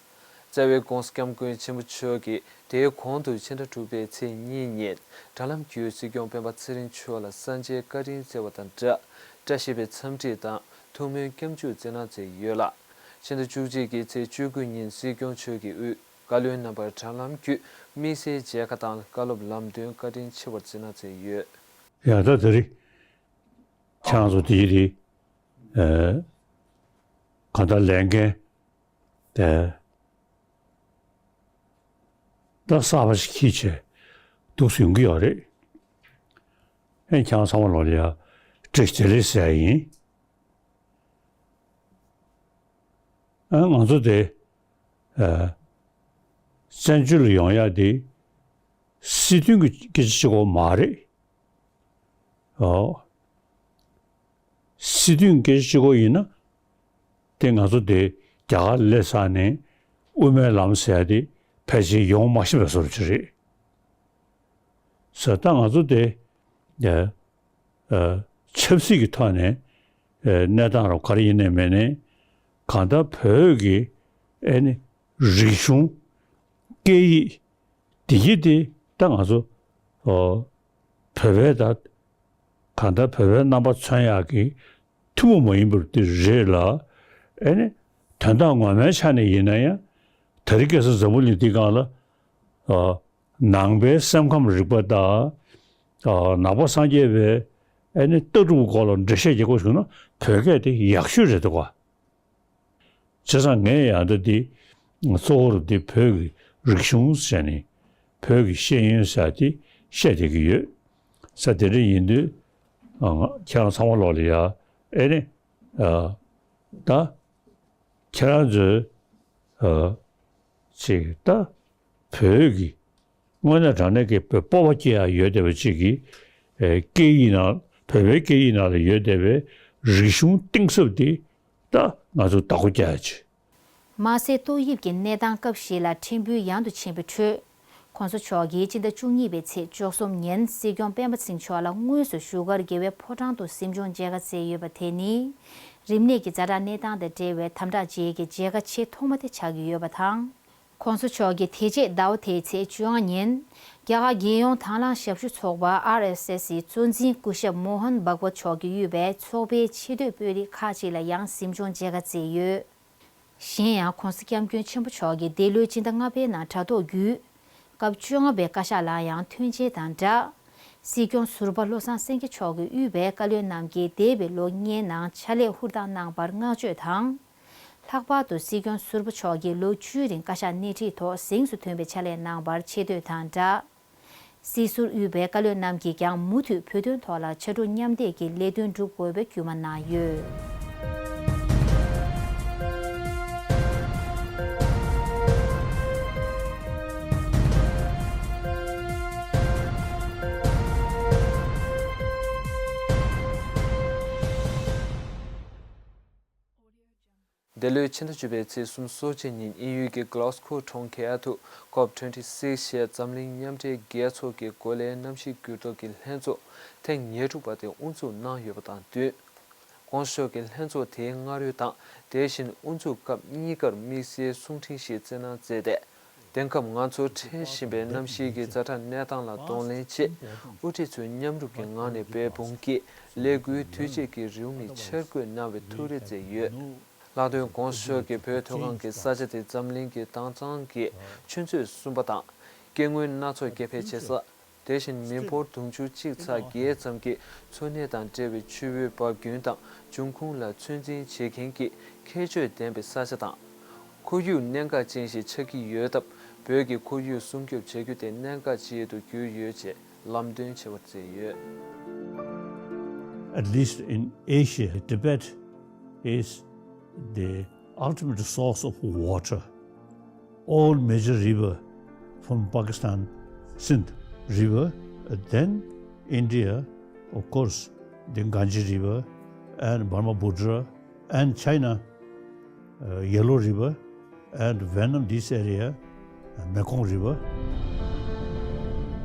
རྩ་བའི་༸གོང་ས་༸སྐྱབས་མགོན་ཆེན་པོ་མཆོག་གིས་དེའི་གོང་དུ་ཕྱི་ཟླ་དྲུག་པའི་ཚེས་གཉིས་ཉིན་དྲ་ལམ་བརྒྱུད་སྲིད་སྐྱོང་སྤེན་པ་ཚེ་རིང་མཆོག་ལ་གསར་མཇལ་བཀའ་དྲིན་སྩལ་བ་དང་སྦྲགས། བཀྲ་ཤིས་པའི་འཚམས་འདྲི་དང་ཐུགས་སྨོན་སྐྱབས་འཇུག་སྩལ་གནང་མཛད་ཡོད་ལ། ཕྱི་ཟླ་བཅུ་གཅིག་གི་ཚེས་བཅུ་དགུ་ཉིན་སྲིད་སྐྱོང་མཆོག་གིས་དབུས་བཀའ་བློན་རྣམ་པར་དྲ་ལམ་བརྒྱུད་དམིགས་བསལ་མཇལ་ཁ་དང་བཀའ་སློབ་ལམ་སྟོན་བཀའ་དྲིན་ཆེ་བར་སྩལ་གནང་མཛད་ཡོད། ཡང་ད་དེ་རིང་ཁྱེད་རང་ཚོ་དེ་རིང་ཨ་གང་ལྟར་ལས་འགན་དེ་ད་གསར་པ་ཞིག་འཁྱེར་བྱས་འདུག་སེ་ཡོང་གི་ཡོད་རེད། ཨེ་ཁྱེད་རང་ཚང་མ་ལོག་ལ་ཡ་བཀྲ་ཤིས་བདེ་ལེགས་ཟེར་ཡ་ཡིན། ཨ་ང་ཚོ་དེ་ཨ་བཙན་བྱོལ་ལ་ཡོང་ཡ་དེ་སྲིད་དོན་གྱི་སྐད་ཆ་གཅིག་པོ་མ་རེད། ཨོ། སྲིད་དོན་སྐད་ཆ་གཅིག་པོ་ཡིན་ན་དེ་ང་ཚོ་དེ་རྒྱ་གར་སླེབས་ཚར་ནས་དབུ་མའི་ལམ་ཟེར་ཡ་དེ་ཕལ་ཆེར་ཡོང་མ་ཤེས་པའི་བཟོ་འདྲ་ཅིག་རེད། ཟེར་ད་ང་ཚོ་དེ་ཨ་ཨ་ཆབ་སྲིད་ཀྱི་ཐོག་ནས་ཨ་གནས་སྟངས་རུ་ག་རེ་ཡིན་ནའི་མིན་ནའི་གང་ལྟར་བོད་ཀྱི་ཨེ་ནི་རིག་གཞུང་སྐད་ཡིག་འདི་གྱིས་དེ་ད་ང་ཚོ་ཨ་བོད་པའི་ད་གང་ལྟར་བོད་པའི་རྣམ་པ་མཚོན་ཡག་གི་ཐུན་མོང་མ་ཡིན་པར་དེ་རེད་ལ། ཨེ་ནི་དོན་དག་ངོ་མའི་ཆ་ནས་ཡིན་ན་ཡང་དེ་རིང་ཁ་སང་འཛམ་བུ་གླིང་འདིའི་སྒང་ལ་ཨ་ནང་པའི་སེམས་ཁམས་རིག་པ་དང་ཨ་ནང་པ་སངས་རྒྱས་པའི་ཨེ་ནི་ལྟ་གྲུབ་སྐོར་ལ་འགྲེལ་བཤད་རྒྱག་དགོས་བྱུང་ན་བོད་སྐད་དེ་ཡག་ཤོས་རེད་འདུག་ག། བྱས་ཙང་ངས་ཡང་ད་འདི་གཙོ་བོར་འདི་བོད་ཀྱི་རིག་གཞུང་ཟེར་ནས་བོད་ཀྱི་ཤེས་ཡོན་ཟེར་དེ་བཤད་བསྡད་ཀྱི་ཡོད། ས་དེ་འདྲ་ཡིན་དུས་ཨ་ང་ཁྱེད་རང་ཚང་མ་ལོག་ལ་ཡ་ཨེ་ནི་ཨ་ད་ཁྱེད་རང་ཚོས་ཨ་ཅིག་ད་བོད་ཀྱི་དངོས་གནས་དྲང་གནས་ཀྱི་བོད་སྤོབས་པ་སྐྱེ་ཡ་ཡོད་བསྡད་པ་ཅིག་གི་ཨེ་སྐད་ཡིག་ནང་བོད་པའི་སྐད་ཡིག་ནང་ལ་ཡོད་བསྡད་པའི་རིག་གཞུང་གཏིང་ཟབ་འདི་ད་ང་ཚོ་བདག་པོ་རྒྱག་ཡ་ཅིག། མ་ཟད་ཏོག་དབྱིབས་ཀྱི་གནས་སྟངས་སྐབས་ཤིག་ལ་ཕྲན་བུ་ཡང་དུ་ཕྱིན་པའི་ཁྲོད། ༸གོང་ས་མཆོག་གིས་སྤྱི་ཟླ་བཅུ་གཉིས་པའི་ཚེས་བཅུ་གསུམ་ཉིན་སྲིད་སྐྱོང་སྤེན་པ་ཚེ་རིང་མཆོག་ལ་དངོས་སུ་བཞུགས་སྒར་རྒྱལ་བའི་ཕོ་བྲང་དུ་གཟིམ་ཆུང་མཇལ་ཁ་བསྩལ་ཡོད་པ་དེ་ནི། རིམས་ནད་ཀྱི་ཛ་དྲག་གནས་སྟངས་དང་འབྲེལ་བའི་དམ་དྲག་རྗེས་ཀྱི་མཇལ་ཁ་ཆེས་ཐོག་མ་དེ་ཆགས་ཀྱི་ཡོད་པ་དང་། ༸གོང་ས་མཆོག་གིས་དེ་རྗེས་ཟླ་བ་དེའི་ཚེས་བཅོ་ལྔ་ཉིན། རྒྱ་གར་རྒྱལ་ཡོངས་དྭང་བླངས་ཞབས་ཞུ་ཚོགས་པ་ཨར་ཨེས་ཨེས་ཀྱི་གཙོ་འཛིན་སྐུ་ཞབས་མོ་ཧན་བྷག་ཝད་མཆོག་གིས་དབུས་པའི་ཚོགས་པའི་ཆེས་མཐོའི་དཔོན་རིགས་ཁག་ཅིག་ལ་ཡང་གཟིམ་ཆུང་མཇལ་ཁ་བསྩལ་ཡོད། གཞན་ཡང་༸གོང་ས་༸སྐྱབས་མགོན་ཆེན་པོ་མཆོག་གིས་འདི་ལོའི་སྤྱི་ཟླ་ལྔ་པའི་ནང་དྲ་ཐོག་བརྒྱུད། སྐབས་བཅོ་ལྔ་པའི་བཀའ་ཤག་ལ་ཡང་མཐུན་རྐྱེན་དང་སྦྲགས། སྲིད་སྐྱོང་ཟུར་པ་བློ་བཟང་སེང་གེ་མཆོག་གིས་དབུས་པའི་བཀའ་བློན་རྣམས་ཀྱིས་འདས་པའི་ལོ་ལྔའི་ནང་ཕྱག་ལས་ཧུར་ཐག་གནང་བར་བསྔགས་བརྗོད་དང་། ལྷག་པར་དུ་སྲིད་སྐྱོང་ཟུར་པ་མཆོག་གིས་ལོ་བཅུའི་རིང་བཀའ་ཤག་སྣེ་ཁྲིད་ཐོག་གཟེངས་སུ་ཐོན་པའི་ཕྱག་ལས་གནང་བར་ཆེ་བསྟོད་དང་སྦྲགས། སྲིད་ཟུར་དབུས་པའི་བཀའ་བློན་རྣམས་ཀྱིས་ཀྱང་མུ་མཐུད་བོད་དོན་ཐོག་ལ་ཕྱར་གྲུ་མཉམ་འདེགས་ཀྱིས་ལས་དོན་སྒྲུབ་དགོས་པའི་སྐུལ་མ་གནང་ཡོད། འདི་ལོའི་ཕྱི་ཟླ་བཅུ་པའི་ཚེས་སུམ་ཅུ་སོ་གཅིག་ཉིན་དབྱིན་ཡུལ་གྱི་Glasgow་གྲོང་ཁྱེར་དུ་ཀོབ་ཊུ་ཝེན་ཊི་སིགས་ཞེས་འཛམ་གླིང་མཉམ་འབྲེལ་རྒྱལ་ཚོགས་ཀྱི་གོ་ལའི་གནམ་གཤིས་འགྱུར་ལྡོག་གི་ལྷན་ཚོགས་ཐེངས་ཉེར་དྲུག་པ་དེ་དབུ་འཛུགས་གནང་ཡོད་པ་དང་བསྟུན། ༸གོང་ས་མཆོག་གིས་ལྷན་ཚོགས་དེའི་སྔ་རོལ་དང་དེ་བཞིན་དབུ་འཛུགས་སྐབས་གཉིས་ཀར་དམིགས་བསལ་གསུང་འཕྲིན་ཞིག་བསྩལ་གནང་མཛད་དེ། དེང་སྐབས་ང་ཚོ་འཕྲད་བཞིན་པའི་གནམ་གཤིས་ཀྱི་ཛ་དྲག་གནས་སྟངས་ལ་གདོང་ལེན་ཆེད། དབུ་ཁྲིད་ཚོས་མཉམ་རུབ་ཀྱི་ངང་ནས་འབད་འབུངས་ཀྱིས་ཀླད་ཀོར་དུས་ཆད་ཀྱི་རེའུ་མིག་འཆར་འགོད་གནང་བའི་ཐུགས་རེ་མཛད་ཡོད། ལྷག་དོན་༸གོང་ས་མཆོག་གིས་བོད་མཐོ་སྒང་གི་ས་ཆ་དེ་འཛམ་གླིང་གི་དྭངས་གཙང་གི་ཆུ་མཛོད་གསུམ་པ་དང་། སྐྱེ་དངོས་སྣ་ཚོགས་སྐྱེ་འཕེལ་བྱེད་ས། དེ་བཞིན་མི་འབོར་དུང་ཕྱུར་གཅིག་ཚེག་བརྒྱད་ཙམ་གྱི་འཚོ་གནས་དང་འབྲེལ་བའི་ཆུ་བོའི་འབབ་རྒྱུན་དང་འབྱུང་ཁུངས་ལ་ཚོད་འཛིན་བྱེད་མཁན་གྱི་ཁྱད་ཆོས་ལྡན་པའི་ས་ཆ་དང་། ཁོར་ཡུག་གནད་འགག་ཅན་ཞིག་ཆགས་ཀྱི་ཡོད་སྟབས། བོད་ཀྱི་ཁོར་ཡུག་སྲུང་སྐྱོབ་བྱ་རྒྱུ་དེ་གནད་འགག་ཅིག་ཏུ་གྱུར་ཡོད་ཅེས་ལམ་སྟོན་བྱས་པར་མཛད་ཡོད། At least in Asia, Tibet is the ultimate source of water. All major river from Pakistan, Sindh River, then India, of course, the Ganges River, and Brahmaputra, and China, uh, Yellow River, and Vietnam, this area, uh, Mekong River.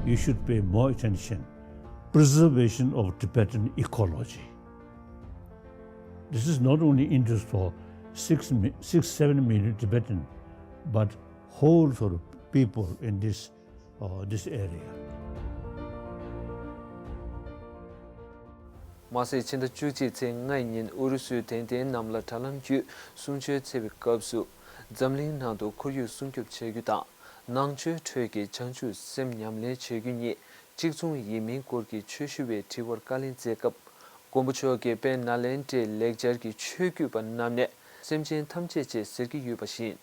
You should pay more attention. Preservation of Tibetan ecology. This is not only interest for six, mi- six, seven million Tibetan, but whole sort of people in this, uh, this area. མ་ཟད་ཕྱི་ཟླ་བཅུ་གཅིག་ཚེས་ལྔ་ཉིན་ཨུ་རུ་སུའི་དད་ལྡན་རྣམས་ལ་དྲ་ལམ་བརྒྱུད་གསུང་ཆོས་སྩལ་བའི་སྐབས་སུ། འཛམ་གླིང་ནང་དུ་ཁོར་ཡུག་སྲུང་སྐྱོབ་བྱ་རྒྱུ་དང་། ནང་ཆོས་ཁྲོད་ཀྱི་བྱང་ཆུབ་སེམས་ཉམས་ལེན་བྱེད་རྒྱུ་གཉིས་གཅིག་མཚུངས་ཡིན་མིན་སྐོར་གྱི་ཆོས་ཞུ་བའི་དྲི་བར་བཀའ་ལན་སྩལ་སྐབས། མགོན་པོ་མཆོག་གིས་དཔལ་ནཱ་ལེནྡྲའི་ལེགས་སྦྱར་གྱི་ཆོས་བརྒྱུད་པ་རྣམས་ནས་སེམས་ཅན་ཐམས་ཅད་ཅེས་ཟེར་གྱི་ཡོད་པ་བཞིན།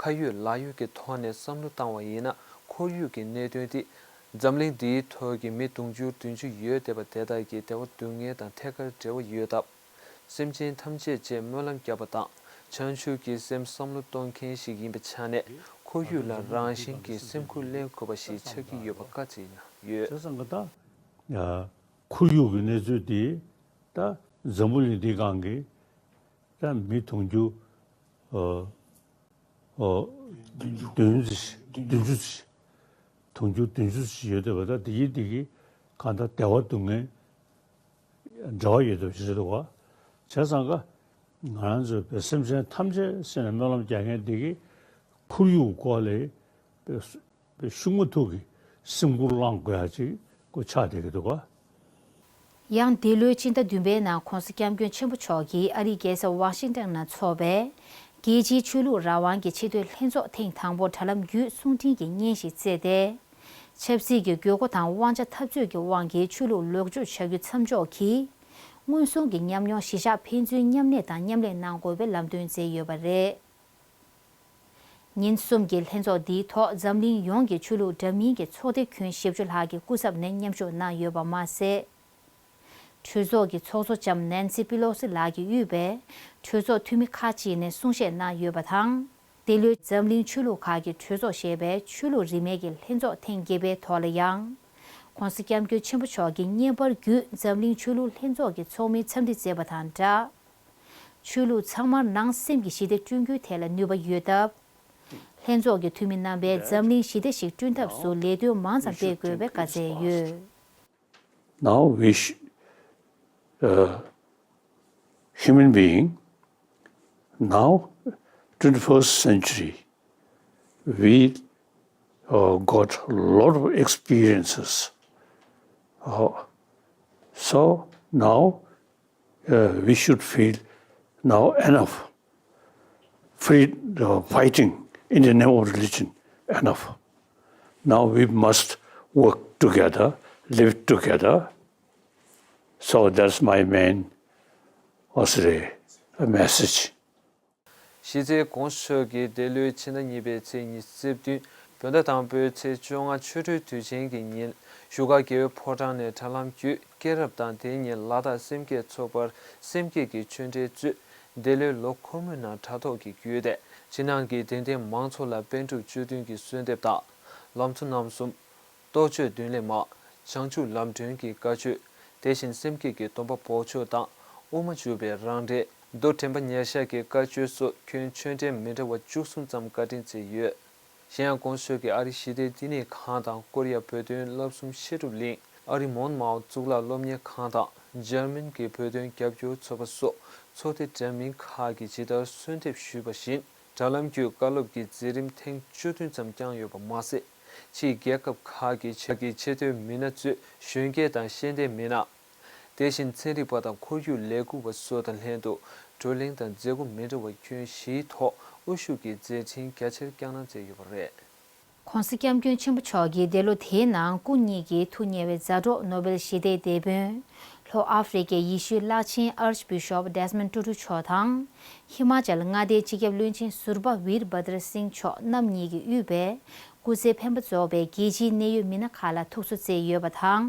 ཁ་ཡོད་ལག་ཡོད་ཀྱི་ཐོག་ནས་བསམ་བློ་བཏང་བ་ཡིན་ན། ཁོར་ཡུག་གི་གནད་དོན་དེ་འཛམ་གླིང་འདིའི་ཐོག་གི་མི་དུང་ཕྱུར་བདུན་ཅུ་ཡོད་བསྡད་པ་དེ་དག་གི་བདེ་བ་སྡུག་བསྔལ་དང་ཐད་ཀར་འབྲེལ་བ་ཡོད་སྟབས། སེམས་ཅན་ཐམས་ཅད་ཅེས་སྨོན་ལམ་བརྒྱབ་པ་དང་། བྱང་ཆུབ་ཀྱི་སེམས་བསམ་བློ་གཏོང་མཁན་ཞིག་ཡིན་པའི་ཆ་ནས། ཁོར་ཡུག་ལ་རང་བཞིན་གྱིས་སེམས་ཁུར་ལེན་དགོས་པ་ཞིག་ཆགས་ཀྱི་ཡོད་པ་བཀའ་བསྩལ་གནང་ཡོད། བྱས་ཙང་གི་ད། ཁོར་ཡུག་གི་གནས་ཚུལ་དེ་ད་འཛམ་བུ་གླིང་འདིའི་སྒང་གི་ད་མི་དུང་ཕྱུར། ཨོ། ཨོ། བདུན་ཙམ་ཞིག་བདུན་ཅུ་ཙམ་ཞིག་དུང་ཕྱུར་བདུན་ཅུ་ཙམ་ཞིག་ཡོད་བསྡད་པ་ད་དེ་ཡིན་དེ་གི་གང་ལྟར་བདེ་བ་སྡུག་བསྔལ་འབྲེལ་བ་ཡོད་བསྡད་པ་ཞིག་རེད་འདུག་བ། བྱས་ཙང་ཀ་ང་རང་ཚོའི་བོད་སེམས་ཅན་ཐམས་ཅད་ཟེར་ནས་སྨོན་ལམ་རྒྱག་མཁན་དེ་གི་ཁོར་ཡུག་སྐོར་ལ་བོད་ཤུགས་མ་ཐུག་གི་སེམས་ཁུར་བླང་དགོས་ཡ་ཅིག་ཁོ་ཆགས་བསྡད་ཀྱི་འདུག་ག། ཡང་འདི་ལོའི་སྤྱི་ཟླ་བདུན་པའི་ནང་༸གོང་ས་༸སྐྱབས་མགོན་ཆེན་པོ་མཆོག་གིས་ཨ་རིའི་རྒྱལ་ས་ཝ་ཤིང་ཏོན་ནང་འཚོགས་པའི་རྒྱལ་སྤྱིའི་ཆོས་ལུགས་རང་དབང་གི་ཆེས་མཐོའི་ལྷན་ཚོགས་ཐེངས་དང་པོར་དྲ་ལམ་བརྒྱུད་གསུང་འཕྲིན་གྱི་སྙན་ཞིག་བསྩལ་ཏེ། ཆབ་སྲིད་ཀྱི་དགོས་མཁོ་དང་དབང་ཆ་འཐབ་རྩོད་ཀྱི་དབང་གིས་ཆོས་ལུགས་ལོག་སྤྱོད་བྱ་རྒྱུ་མཚམས་འཇོག་གིས། མངོན་སུམ་གྱི་ཉམས་མྱོང་གཞིར་བཞག་ཕན་ཚུན་མཉམ་གནས་དང་མཉམ་ལས་གནང་དགོས་པའི་ལམ་སྟོན་མཛད་ཡོད་པ་རེད། ཉིན་གསུམ་གྱི་ལྷན་ཚོགས་འདིའི་ཐོག་འཛམ་གླིང་ཡོངས་ཀྱི་ཆོས་ལུགས་འདྲ་མིན་གྱི་ཚོགས་སྡེ་ཁྱོན་བཞི་བཅུ་ལྷག་གི་སྐུ་ཚབ་ནས་མཉམ་ཞུགས་གནང་ཡོད་པ་མ་ཟད། གྲོས་ཚོགས་ཀྱི་ཚོགས་གཙོ་ལྕམ་ནན་སི་པི་ལོ་སི་ལགས་ཀྱིས་དབུས་པའི་གྲོས་ཚོགས་འཐུས་མི་ཁག་ཅིག་ནས་གསུང་བཤད་གནང་ཡོད་པ་དང་། འདི་ལོའི་འཛམ་གླིང་ཆོས་ལུགས་ཁག་གི་གྲོས་ཚོགས་ཞེས་པའི་ཆོས་ལུགས་རིས་མེད་ཀྱི་ལྷན་ཚོགས་ཐེངས་བརྒྱད་པའི་ཐོག་ལ་ཡང་། ༸གོང་ས་༸སྐྱབས་མགོན་ཆེན་པོ་མཆོག་གིས་བརྙན་པར་བརྒྱུད་འཛམ་གླིང་ཆོས་ལུགས་ལྷན་ཚོགས་ཀྱི་ཚོགས་མིའི་འཚམས་འདྲི་མཛད་པ་དང་སྦྲགས། ཆོས་ལུགས་ཚང་མར་ནང་སེམས་ཀྱི་ཞི་བདེ་བསྐྲུན་རྒྱུའི་ཐད་ལ་ནུས་པ་ཡོད་སྟབས། ལྷན་ཚོགས་ཀྱི་འཐུས་མི་རྣམ་པས་འཛམ་གླིང་ཞི་བདེ་ཞིག་བསྐྲུན་ཐབས་སུ་ལས་དོན་མང་ཙམ་སྤེལ་དགོས་པའི་བཀའ་སྩལ་ཡོད། Now we should, uh, human being, now twenty-first century, we uh, got a lot of experiences. Uh, so now uh, we should feel now enough free uh, fighting in the name of religion, enough. Now we must work together, live together. So that's my main also a message. གཞིས་རྩེ་ཀོང་ཞོ་གིས་འདི་ལོའི་ཕྱི་ཟླ་གཉིས་པའི་ཚེས་ཉི་ཤུ་རྩ་བདུན་བོད་ཟླ་དང་པོའི་ཚེས་བཅོ་ལྔ་ཆོ་འཕྲུལ་དུས་ཆེན་གྱི་ཉིན་བཞུགས་སྒར་རྒྱལ་བའི་ཕོ་བྲང་ནས་དྲ་ལམ་བརྒྱུད་སྐྱེས་རབས་དང་དེའི་ཉིན་ལ་དྭགས་སེམས་བསྐྱེད་ཚོགས་པར་སེམས་བསྐྱེད་ཀྱི་ཆོས་འབྲེལ་གཙོས་འདི་ལོའི་ལོ་འཁོར་མོའི་ནང་དྲ་ཐོག་གི་བརྒྱུད་དེ་ཕྱི་ནང་གི་དད་ལྡན་མང་ཚོགས་ལ་པཎ་གྲུབ་བཅུ་བདུན་གྱི་གསོལ་འདེབས་དང་ལམ་གཙོ་རྣམ་གསུམ། རྟོགས་བརྗོད་མདུན་ལེགས་མ། བྱང་ཆུབ་ལམ་སྒྲོན་གྱི་བཀའ་ཆོས། དེ་བཞིན་སེམས་བསྐྱེད་ཀྱི་སྡོམ་པ་འབོགས་ཆོག་དང་དབུ་མ་འཇུག་པའི་རང་འགྲེལ། མདོ་དྲན་པ་ཉེར་བཞག་གི་བཀའ་ཆོས་སོགས་ཁྱོན་ཆོས་འབྲེལ་མི་འདྲ་བ་བཅུ་གསུམ་ཙམ་བཀའ་དྲིན་བསྩལ་ཡོད། གཞན་ཡང་ཀོང་ཞོ་གིས་ཨ་རིའི་ཞི་བདེའི་བསྟི་གནས་ཁང་དང་ཀོ་རི་ཡ་བོད་དོན་བསླབ་གསུམ་བཤད་སྒྲུབ་གླིང་། ཨ་རིའི་མོན་མའོ་གཙུག་ལག་སློབ་གཉེར་ཁང་དང་འཇར་མན་གྱི་བོད་དོན་རྒྱབ་སྐྱོར་ཚོགས་པ་སོགས་ཚོགས་སྡེ་འདྲ་མིན་ཁག་གིས་ཇི་ལྟར་གསོལ་འདེབས་ཞུས་པ་བཞིན། དྲ་ལམ་བརྒྱུད་བཀའ་སློབ་ཀྱི་མཛད་རིམ་ཐེངས་བཅུ་བདུན་ཙམ་བསྐྱངས་ཡོད་པ་མ་ཟད། ཕྱིའི་རྒྱལ་ཁབ་ཁག་གི་ཆེ་ཆེ་མཐོའི་མི་སྣ་གཙོས་གཞོན་སྐྱེས་དང་ཤེས་ལྡན་མི་སྣ། དེ་བཞིན་ཚན་རིག་པ་དང་ཁོར་ཡུག་ལས་འགུལ་བ་སོགས་དང་ལྷན་དུ་བགྲོ་གླེང་དང་མཛད་སྒོ་མི་འདྲ་བ་ཁྱོན་བཞིའི་ཐོག་དབུ་བཞུགས་ཀྱི་མཛད་འཕྲིན་རྒྱ་ཆེར་བསྐྱངས་གནང་མཛད་ཡོད་པ་རེད། ྋགོང་ས་ྋསྐྱབས་མགོན་ཆེན་པོ་མཆོག་གིས་འདས་ལོ་དེའི་ནང་སྐུ་ཉིད་ཀྱི་ཐུགས་མཉེས་པའི་མཛའ་གྲོགས་ནོ་བེལ་ཞི་བདེའི་དེད་དཔོན། ལྷོ་ཨ་ཧྥེ་རི་ཁའི་ཡེ་ཤུའི་བླ་ཆེན་Archbishop Desmond Tutu མཆོག་དང་། ཧི་མ་ཅལ་མངའ་སྡེའི་སྤྱི་ཁྱབ་བློན་ཆེན་ཟུར་པ་ཝིར་བྷ་དར་སིང་མཆོག་རྣམ་གཉིས་ཀྱིས་དབུས་པའི་སྐུ་ཚེ་འཕེན་པ་རྫོགས་པའི་རྒྱལ་སྤྱིའི་གནད་ཡོད་མི་སྣ་ཁག་ལ་ཐུགས་གསོ་བསྩལ་ཡོད་པ་དང་།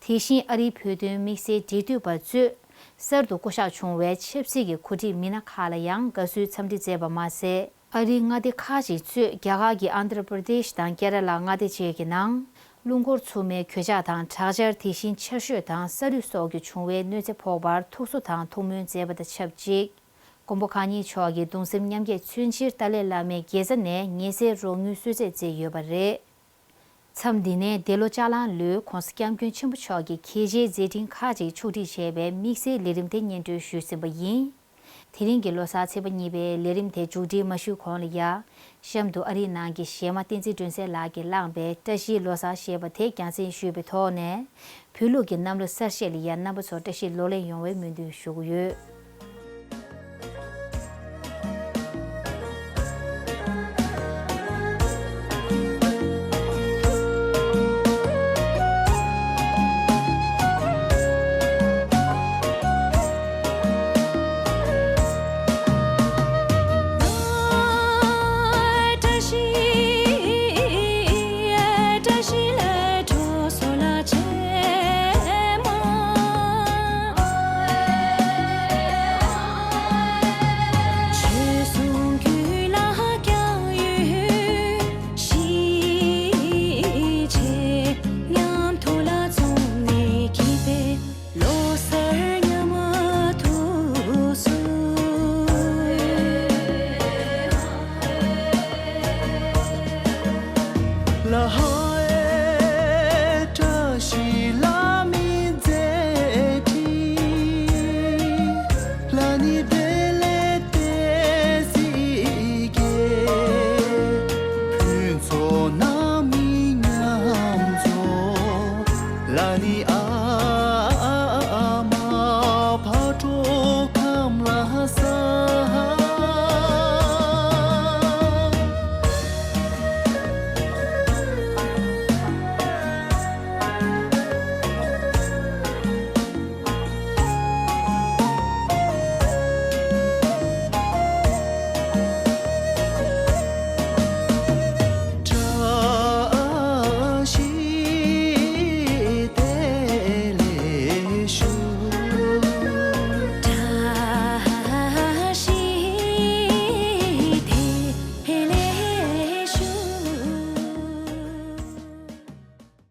དེ་བཞིན་ཨ་རིའི་བོད་དོན་དམིགས་བསལ་འབྲེལ་མཐུད་པ་གཙོས་གསར་དུ་བསྐོ་གཞག་བྱུང་བའི་ཆབ་སྲིད་ཀྱི་འགོ་ཁྲིད་མི་སྣ་ཁག་ལ་ཡང་དགའ་བསུའི་འཚམས་འདྲི་བསྩལ་བ་མ་ཟད། ཨ་རིའི་མངའ་སྡེ་ཁག་ཅིག་གཙོས་རྒྱ་གར་གྱི་ཨན་དྷྲ་པྲ་དེཤ་དང་ཀེ་ར་ལ་མངའ་སྡེ་བཅས་ཀྱི་ནང་རླུང་འཁོར་འཚུབ་མའི་གོད་ཆག་དང་དྲག་ཆར། དེ་བཞིན་ཆར་ཞོད་དང་ས་རུད་སོགས་ཀྱི་བྱུང་བའི་གནོད་འཚེ་ཕོག་པར་ཐུགས་གསོ་དང་ཐུགས་སྨོན་མཛད་པ་དང་ཆབས་ཅིག། མགོན་པོ་གང་ཉིད་མཆོག་གི་གདུང་སེམས་མཉམ་སྐྱེད་མཚོན་ཕྱིར་ཏཱ་ལའི་བླ་མས་དགེ་རྩ་ནས་ཉེ་སའི་རོགས་དངུལ་གསོལ་སྩལ་མཛད་ཡོད་པ་རེད། མཚམས་འདི་ནས་འདས་ལོ་ལྕགས་གླང་ལོའི་ྋགོང་ས་ྋསྐྱབས་མགོན་ཆེན་པོ་མཆོག་གི་གལ་ཆེའི་མཛད་འཕྲིན་ཁག་ཅིག་ཕྱོགས་སྒྲིག་བྱས་པའི་དམིགས་བསལ་ལས་རིམ་དེ་སྙན་སྒྲོན་ཞུས་ཟིན་པ་ཡིན། དེ་རིང་གི་ལོ་གསར་ཚེས་པ་གཉིས་པའི་ལས་རིམ་དེ་མཇུག་སྒྲིལ་མ་ཞུས་གོང་ལ་ཡ། གཤམ་དུ་ཨ་རིའི་ནང་གི་གཞས་མ་བསྟན་འཛིན་སྒྲོན་གསལ་ལགས་ཀྱིས་བླངས་པའི་བཀྲ་ཤིས་ལོ་གསར་ཞེས་པ་དེ་རྒྱང་སྲིང་ཞུས་པའི་ཐོག་ནས། བོད་ལུགས་ཀྱི་གནམ་ལོ་གསར་བཞད་ལ་ཡ་རྣམ་པ་ཚོར་བཀྲ་ཤིས་ལོ་ལེགས་ཡོང་བའི་སྨོན་འདུན་ཞུ་གི་ཡོད།